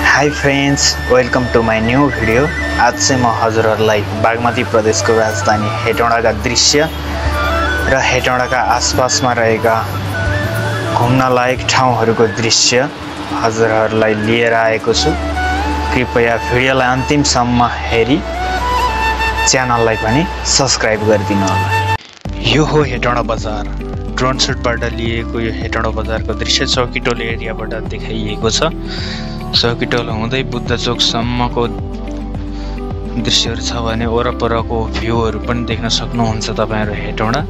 Hi friends, welcome to my new video. आज चाहिँ म हजुरहरूलाई बागमती प्रदेशको राजधानी हेटौडाका दृश्य र हेटौडाका आसपासमा रहेका घुम्न लायक ठाउँहरूको दृश्य हजुरहरूलाई लिएर आएको छु। कृपया भिडियोलाई अन्तिमसम्म हेरी च्यानललाई पनि सब्स्क्राइब गरिदिनु होला। यो हो हेटौडा बजार। ड्रोन सुटबाट लिएको यो हेटौडा बजारको दृश्य चौकीटोल एरियाबाट देखाइएको छ। चौकीटोल हुँदै बुद्ध चोकसम्मको दृश्यहरू छ भने वरपरको भ्यूहरू पनि देख्न सक्नुहुन्छ तपाईहरु। हेटौडा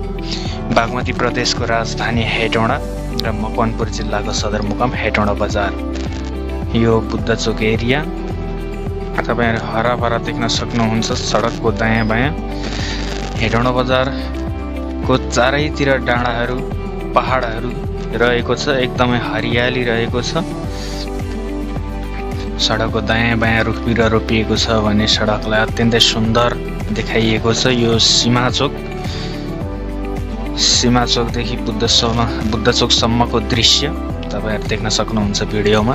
बागमती प्रदेशको राजधानी हेटौडा र मकवानपुर जिल्लाको सदरमुकाम हेटौडा बजार। यो बुद्ध चोक एरिया तपाईहरु हराभरा देख्न सक्नुहुन्छ। सडकको दायाँ बायाँ हेटौडा बजारको चारैतिर डाँडाहरू पहाडहरू रहेको छ। एकदमै हरियाली रहेको छ। सडकको दायाँ बायाँ रुखबिरुवा रोपिएको छ भने सडकलाई अत्यन्तै सुन्दर देखाइएको छ। यो सीमा चोकदेखि बुद्ध चोकसम्मको दृश्य तपाईहरु देख्न सक्नुहुन्छ भिडियोमा।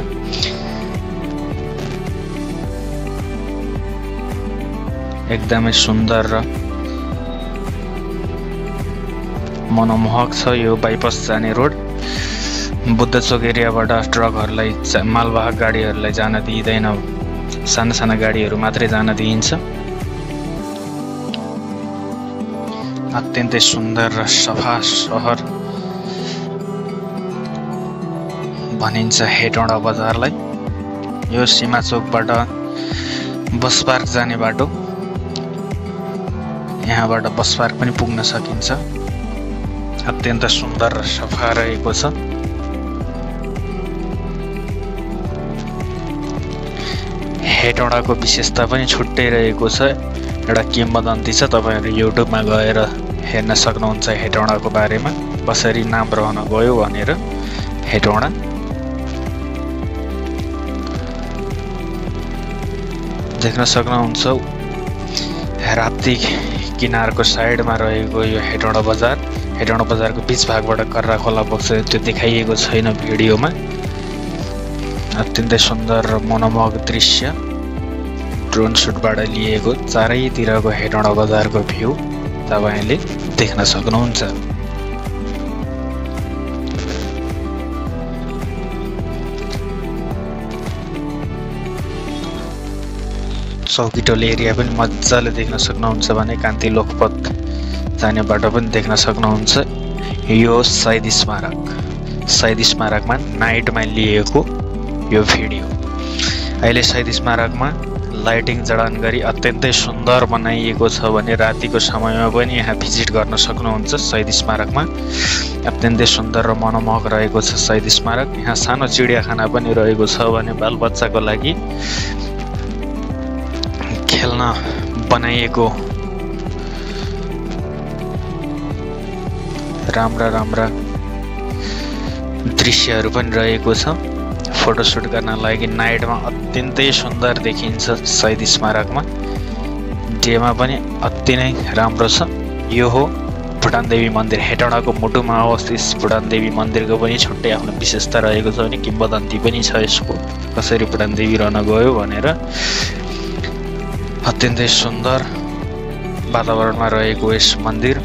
एकदमै सुन्दर र मनमोहक छ यो बाइपास जाने रोड। बुद्ध चोक एरियाबाट ट्रकहरूलाई मालवाहक गाडीहरूलाई जान दिइदैन, साना साना गाडीहरू मात्रै जान दिइन्छ। अत्यन्तै सुन्दर र सफा सहर भनिन्छ हेटौडा बजारलाई। यो सीमा चोकबाट बस पार्क जाने बाटो, यहाँबाट बस पार्क पनि पुग्न सकिन्छ। अत्यन्त सुन्दर र सफा रहेको छ। हेटौडाको विशेषता पनि छुट्टै रहेको छ। एउटा किम्बदन्ती छ, तपाईहरु युट्युबमा गएर हेर्न सक्नुहुन्छ हेटौडाको बारेमा कसरी नाम रहन गयो भनेर। हेटौडा देख्न सक्नुहुन्छ राप्ती किनारको साइडमा रहेको यो हेटौडा बजार। हेटौडा बजारको बीच भागबाट कर्रा खोला बग्छ, त्यो देखाइएको छैन भिडियोमा। अत्यन्तै सुन्दर र मनमोहक दृश्य ड्रोन सुटबाट लिएको चारैतिरको हेटौडा बजारको भ्यू तपाईले देख्न सक्नुहुन्छ। चौकीटोल एरिया पनि मजाले देख्न सक्नुहुन्छ भने कान्ति लोकपथ जाने बाटो पनि देख्न सक्नुहुन्छ। यो शहीद स्मारकमा नाइटमा लिएको यो भिडियो। अहिले शहीद स्मारकमा लाइटिङ जडान गरी अत्यन्तै सुन्दर बनाइएको छ भने रातिको समयमा पनि यहाँ भिजिट गर्न सक्नुहुन्छ। शहीद स्मारकमा अत्यन्तै सुन्दर र मनमोहक रहेको छ शहीद स्मारक। यहाँ सानो चिडियाखाना पनि रहेको छ भने बालबच्चाको लागि खेल्न बनाइएको राम्रा दृश्यहरू पनि रहेको छ। फोटोसुट गर्न लागि नाइटमा अत्यन्तै सुन्दर देखिन्छ शहीद स्मारकमा। डेमा पनि अति नै राम्रो छ। यो हो भुटान देवी मन्दिर। हेटौडाको मुटुमा अवस्थित भुटान देवी मन्दिरको पनि छुट्टै आफ्नो विशेषता रहेको छ भने किम्बदन्ती पनि छ यसको, कसरी भुटान देवी रहन गयो भनेर। अत्यन्तै सुन्दर वातावरणमा रहेको यस मन्दिर।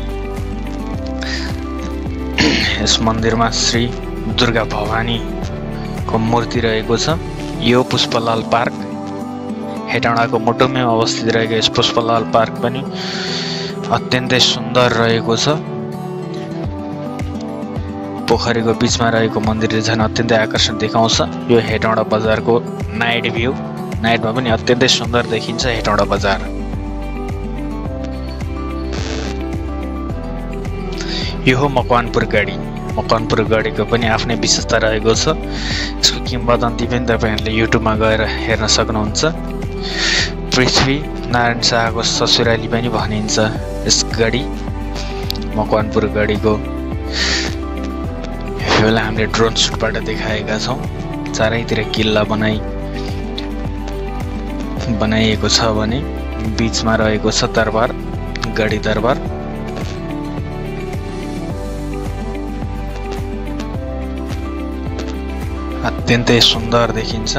यस मन्दिरमा श्री दुर्गा भवानी को मूर्ति रहेको छ। यो पुष्पलाल पार्क हेटौडाको मुटुमै अवस्थित रहेको यस पुष्पलाल पार्क पनि अत्यन्तै सुन्दर रहेको छ। पोखरीको बीचमा रहेको मन्दिरले झन् अत्यन्तै आकर्षण देखाउँछ। यो हेटौडा बजारको नाइट भ्यू। नाइटमा पनि अत्यन्तै सुन्दर देखिन्छ हेटौडा बजार। यो हो मकवानपुर गढी। मकवानपुर गढीको पनि आफ्नै विशेषता रहेको छ। यसको किम्बदन्ती पनि तपाईहरुले युट्युबमा गएर हेर्न सक्नुहुन्छ। पृथ्वी नारायण शाहको ससुराली पनि भनिन्छ यस गढी मकवानपुर गढीको। यसलाई हामीले ड्रोन सुटबाट देखाएका छौं। चारैतिर किल्ला बनाइएको छ भने बीचमा रहेको छ दरबार, गढी दरबार। अत्यन्तै सुन्दर देखिन्छ।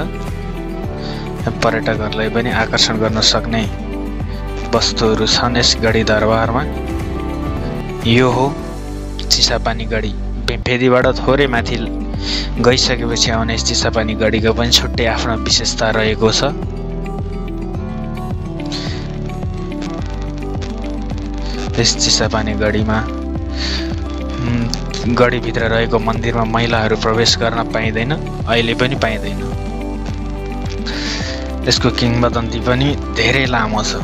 पर्यटकहरूलाई पनि आकर्षण गर्न सक्ने वस्तुहरू छन् यस गढी दरबारमा। यो हो चिसापानी गढी। भेम्फेदीबाट थोरै माथि गइसकेपछि आउने यस चिसापानी गढीको पनि छुट्टै आफ्नो विशेषता रहेको छ। यस चिसापानी गढीमा गढीभित्र रहेको मन्दिरमा महिलाहरू प्रवेश गर्न पाइँदैन, अहिले पनि पाइँदैन। यसको किंवदन्ती पनि धेरै लामो छ,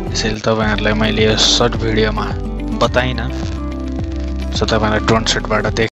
त्यसैले तपाईँहरूलाई मैले यो सर्ट भिडियोमा बताइनँ। सो तपाईँलाई ड्रोन सटबाट